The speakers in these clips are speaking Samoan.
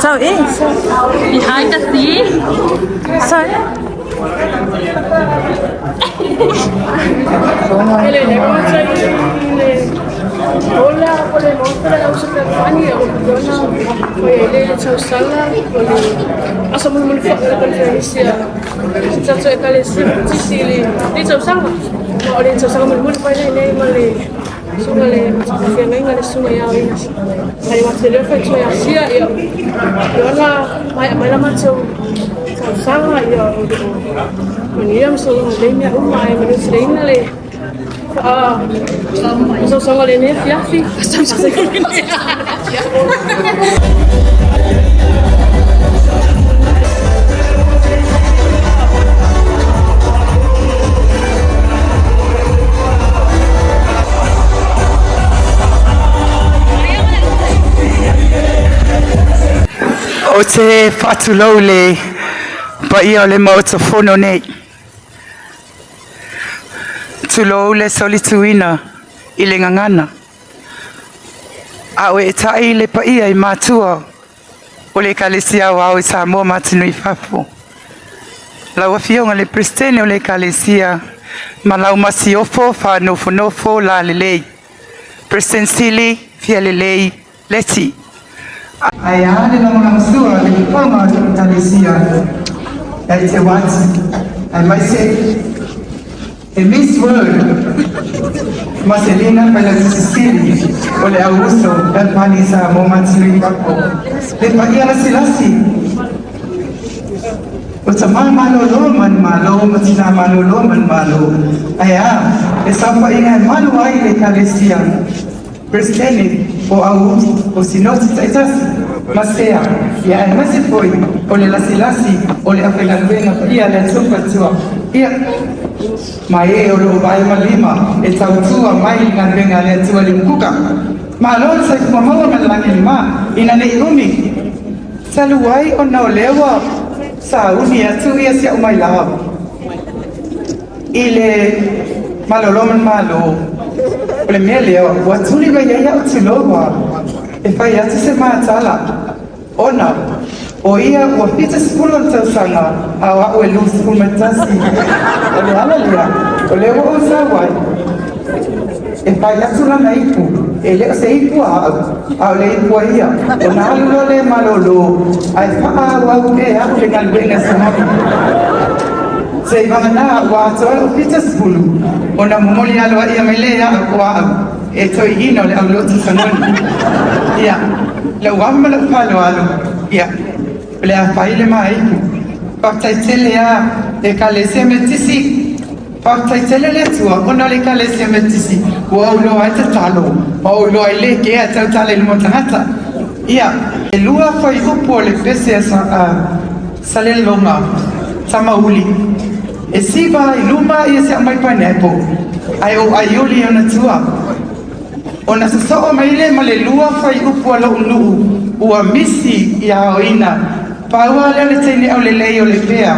So is. Behind the scene. So. Ou te faatulou le paia o le Maota Fono nei. Tulou le solituina i le gagana. A o eetai le paia i matua o le Ekalesia Aoao i Samoa ma atunuu i fafo. Lau Afioga i le Peresetene o le Ekalesia ma lau Masiofo faanofonofo lalelei. Peresetene Sili Fialelei Leti. Ae a le lagolagosua le fofoga o le Ekalesia e te wati. Aemaise e Miss World Maselina Failautusi o le auuso Alpani Samoa ma atunuu i fafo. Le paia lasilasi o tamā malolo manumalo ma tinā malolo manumalo. Ae a le saofaiga e malu ai le Ekalesia, Peresetene o au o Sinoti taitasi ma sea ia, aemaise foi o le lasilasi o le aufaigaluega paia a le Atua Fatua ia ma e o loo vae ma lima e tautua mai i galuega a le Atua le Umukuka. Malo le soifua maua ma le lagi lima ina nei umi talu ai ona o lea ua sauni atu ia si au mai lava i le malolo ma le malo o le mea lea ua tuli mai ai au tuloa e fai atu se matala ona o ia ua 70 ona tausaga a o a'u e 21. O le ala lea o lea ua ou sau ai e fai atu lana ipu, e le o se ipu a au, a o le ipu a ia ona alu loa le malolo ae faaauau pea a'u le galuega samami se i vagana ua atoa la'u 70 ona momoli alo ai mai le a'u o a'u e toeaina o le aulotu sagoni ia la'u ama ma la'u faaaloalo ia o le a fai le maipu. Faafetai tele a Ekalesia Metisi. Faafetai tele le Atua ona o le Ekalesia Metisi ua ou iloa ai tatalo ma ou iloa ai le kea e tautala i luma o tagata. Ia, e lua fuaiupu o le pese a Salelologa Tamauli. E siva i luma ia se aumai pineapple, ae ou aiuli i ona tua. Ona sosoo mai le ma le lua fuaiupu a lou nuu ua misi ia aoina. Pau lea o le teine aulelei o le pea,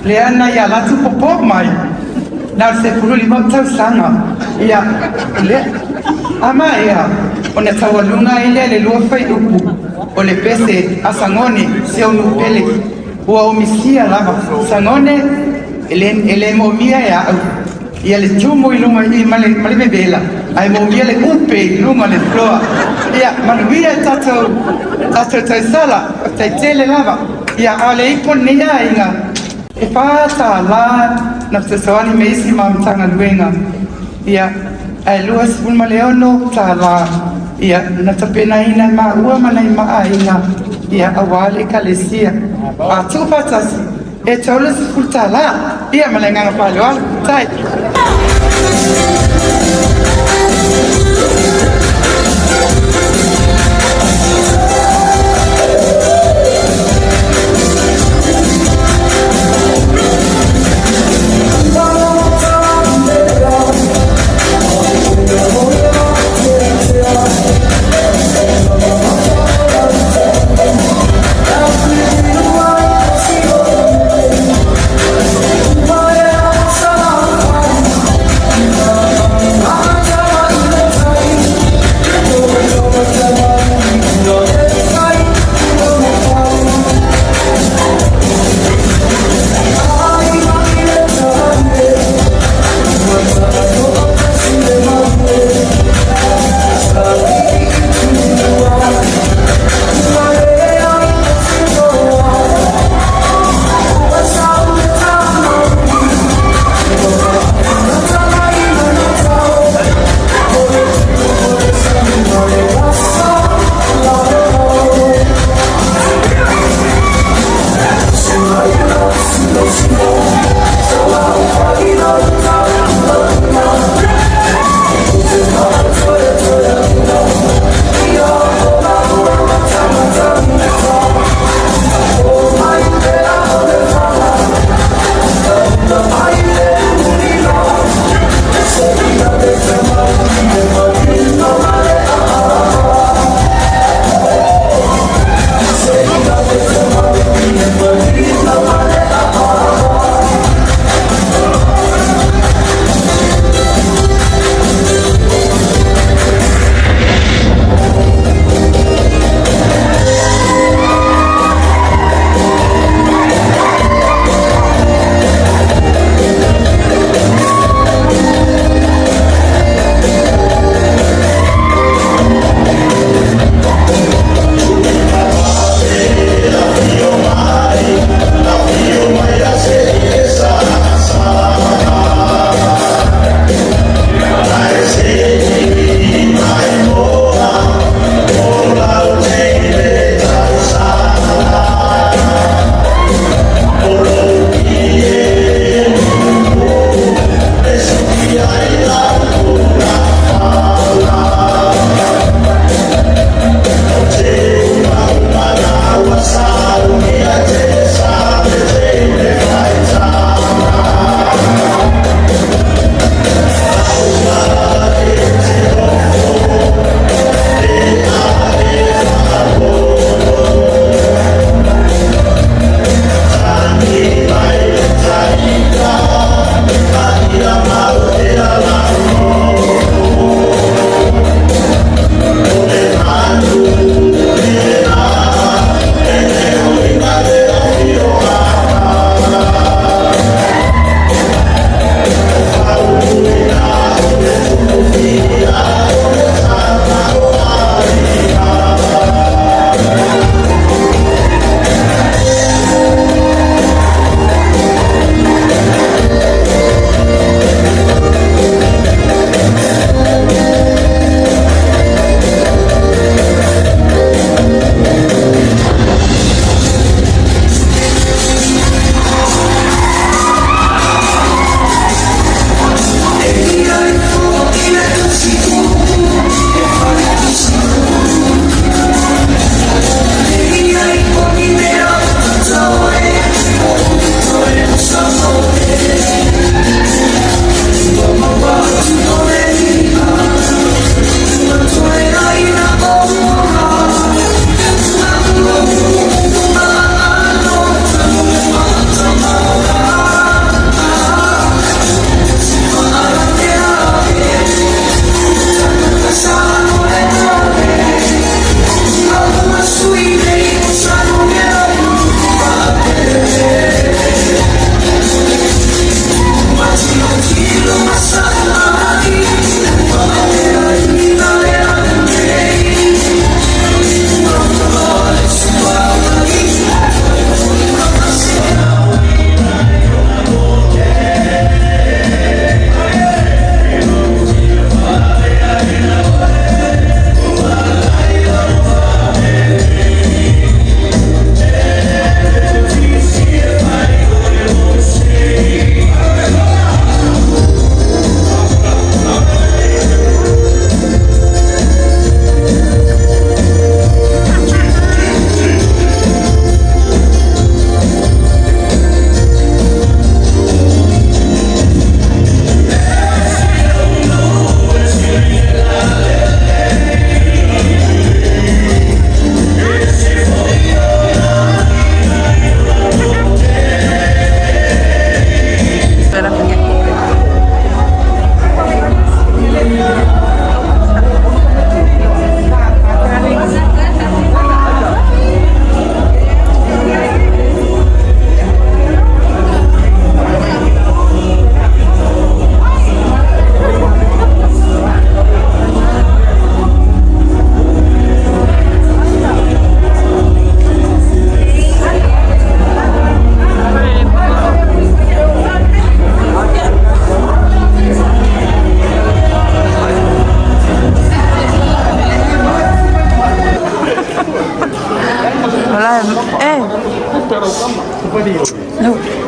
lea na ia latu popō mai. Na o le 15 o tausaga. Ia, lea. Ama ea, ona taualuga ai lea le lua fuaiupu o le pese a Sagone, si ou nuu pele. Ua ou misia lava. Sagone, e le moomia e a'u ia le tumu i luga i ma le vevela, ae moomia le upe i luga o le floor. Ia, manuia e tatou tausala, faafetai tele lava. Ia, a o le ipu lenei aiga, e $4 na fesoasoani me isi ma Matagaluega. Ia, ae $26. Ia, na tapenaina e maua ma nai maaiga, ia, auā le Ekalesia. A tuu faatasi, e $30. Ia, ma le agaga faaaloalo. Tai.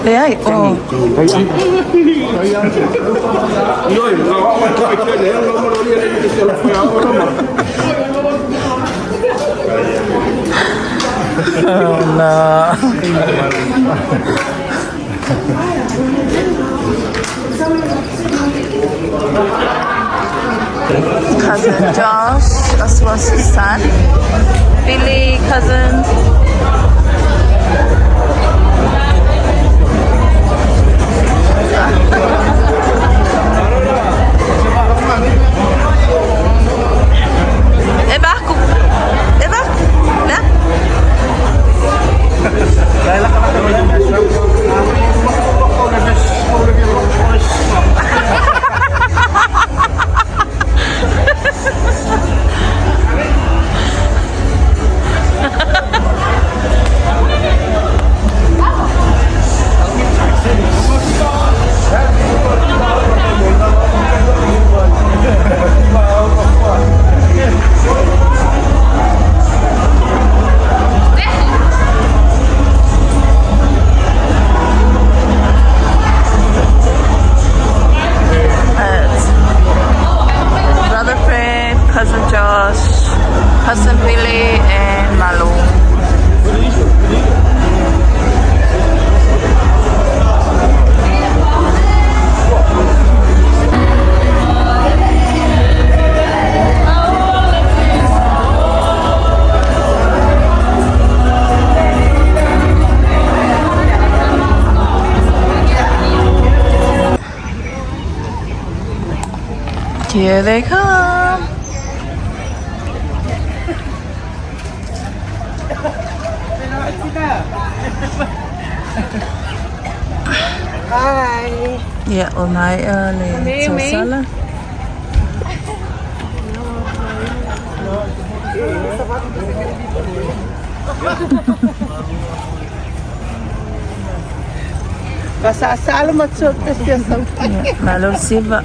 Leai, o. Oh no. Cousin Josh, Oswald's son. Billy, cousin. É barco! É barco, né? It's brother Fred, cousin Josh, cousin Billy, and Malu. Here they come. Hi. Ja, og mig og le Tosala. Malo siva.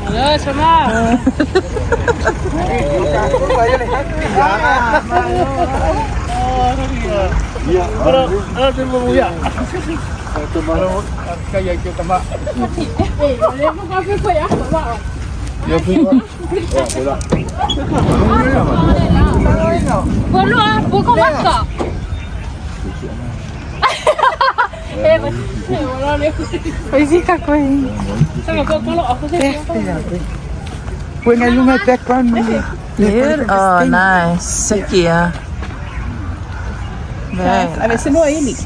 Walua, buka maka. When I look at background, Good. Oh, nice. Sikia. Very nice.